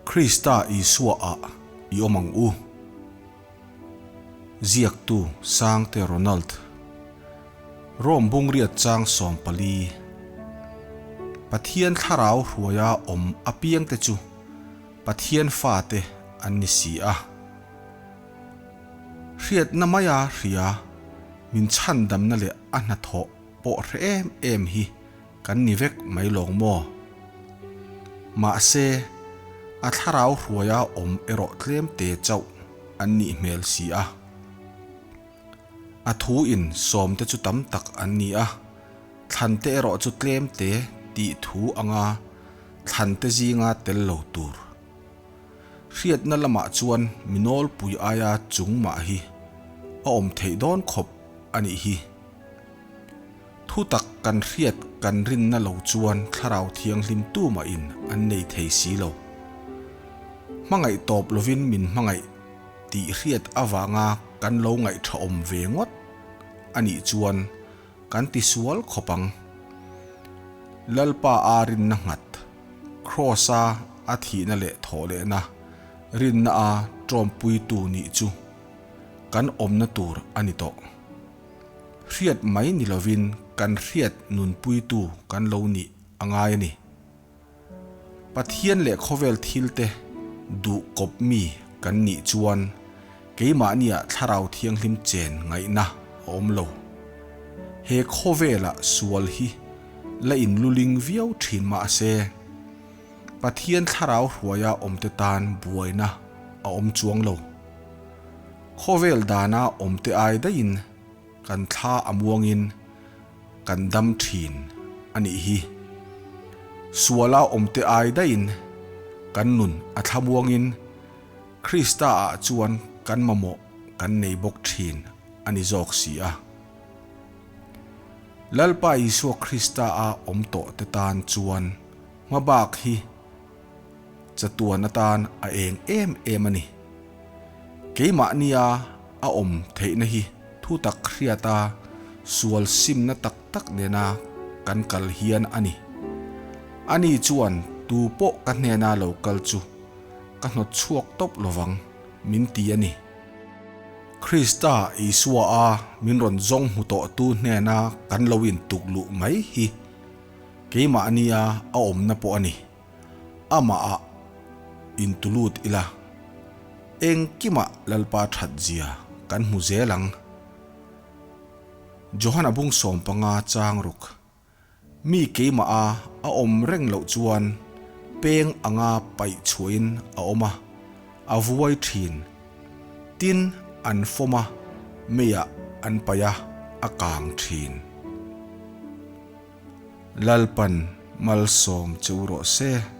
Krista Isua ah i awm ang u. Ziaktu Sangte Ronald. Rome bungriat chang 14. Pathian thlarau hruaia awm apiangte chu Pathian fate an ni si a. Hriatna maia hria min chhandamna leh a hnathawh pawh hre em em hi kan ni vek mai lawng maw? Mahse, a thlarau hruaia awm erawh tlemte chauh an nih hmel si a. A thu in sawmte chu tam tak an ni a, thlante erawh chu tlemte tih thu anga thlante zinga tel lo tur. Hriatna lamah chuan mi nawlpui aia chung mah hi a awm theih dawn khawp a nih hi. Thu tak kan hriat kan rinna lo chuan thlarau thianghlim tumahin an nei thei si lo. Hmangaih tawp lovin min hmangaih tih hriat avanga kan lo ngaihthahawm ve ngawt a nih chuan kan tisual khawp ang. Lalpa a rinna nghat, Kraws-a a thihna leh thawhlehna rinna a tawmpuitu nih chu kan awmna tur a ni tawh. Hriat mai ni lovin kan hriat nunpuitu kan lo nih a ngai a ni. Pathian leh khawvel thilte duh kawp mi kan nih chuan keimahniah thlarau thianghlim chen ngaihna a awm lo. He khawvela sual hi la inluling viau thin mah se, Pathian thlarau hruaia awmte tan buaina a awm chuang lo. Khawvel dana awmte ai daihin kan thla a muangin kan dam thin a nih hi. Suala awmte ai daihin kan nun a thla muangin Krista ah chuan kan mamawh kan nei bawk thin a ni zawk si a. Lalpa Isua Krista a awm tawh te tan chuan hmabak hi chatuan atan a eng em em a ni. Keimahnia a awm theihna hi thu tak hriata sual simna tak tak nena kan kal hian a ni. Ani chuan tu pawh ka hnena lo kal chu ka hnawt chhuak tawp lovang min ti a ni. Krista Isua a min rawn zawng hmu tawhtu hnena kan lo intuk luh mai hi keimahnia a awmna pawh a ni. Amah ah intulut ila, engkimah Lalpa that zia kan hmu zel ang. Johana bung 15 chang ruk, Mi keimah a a awm reng loh chuan peng anga paih chhuahin a awm a, a vuai thin. Tin, an fawm a, meiah an paih a, a kang thin. Lalpan malsawm che u rawh se.